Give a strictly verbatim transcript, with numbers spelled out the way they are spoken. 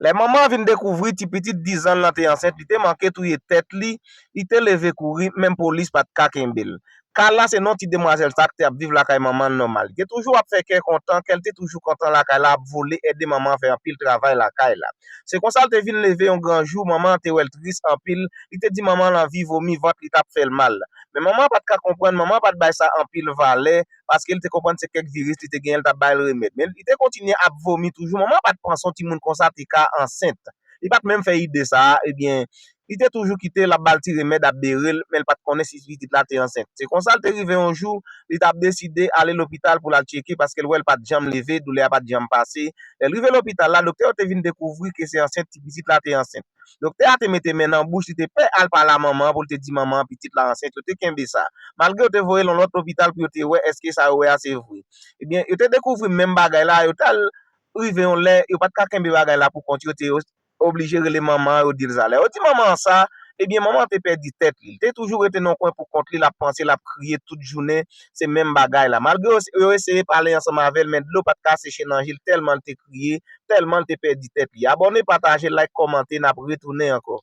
Lè manman an vin dekouvri ti pitit diz an lan te ansent, li te manke touye tèt li, li te leve kouri, menm polis pa t ka kenbe l. Carla se non ti demwazèl sa k te ap viv lakay manman l nòmal. Li te toujou ap fè kè kontan, kè l te toujou kontan lakay la, ap vole, ede manman an fè anpil travay lakay la. Se konsa l te vin leve yon gran jou, manman an te wè l tris anpil, li te di manman l anvi vomi, vant li t ap fè l mal. Men manman an pa t ka konprann, manman an pa t bay sa anpil valè, paske l te konprann se kèk viris li te genyen, l t ap bay l remèd. Men li te kontinye ap vomi toujou, manman an pa t panse yon timoun konsa te ka ansent. Li pa t menm fè ide sa a, ebyen, li te toujou kite l ap ba l ti remèd, ap bere l, men l pa t konnen si pitit la te ansent. Se konsa l te rive yon jou, li t ap deside ale lopital pou l al tcheke, paske l wè l pa t janm leve, doulè a pa t janm pase. Lè l rive lopital la, doktè yo te vin dekouvri ke se ansent, ti pitit la te ansent. Doktè a te mete men nan bouch, li te pè al pale a manman an pou l te di manman an pitit la ansent, yo te kenbe sa. Malgre yo te voye l yon lòt lopital pou yo te wè èske sa yo wè a se vre. Ebyen, yo te dekouvri menm bagay la, yo t al rive yon lè, yo pa t ka kenbe bagay la pou kont yo, te oblije rele manman an, yo di l sa. Lè yo di manman an sa, ebyen, manman an te pèdi tèt li. Li te toujou rete nan yon kwen pou kont li, l ap panse, l ap kriye tout jounen, se menm bagay la. Malgre yo, yo eseye pale ansanm avè l, men dlo pa t ka seche nan je l, tèlman l te kriye, tèlman l te pèdi tèt li. Abòne, pataje, like, kòmante, n ap retounen ankò.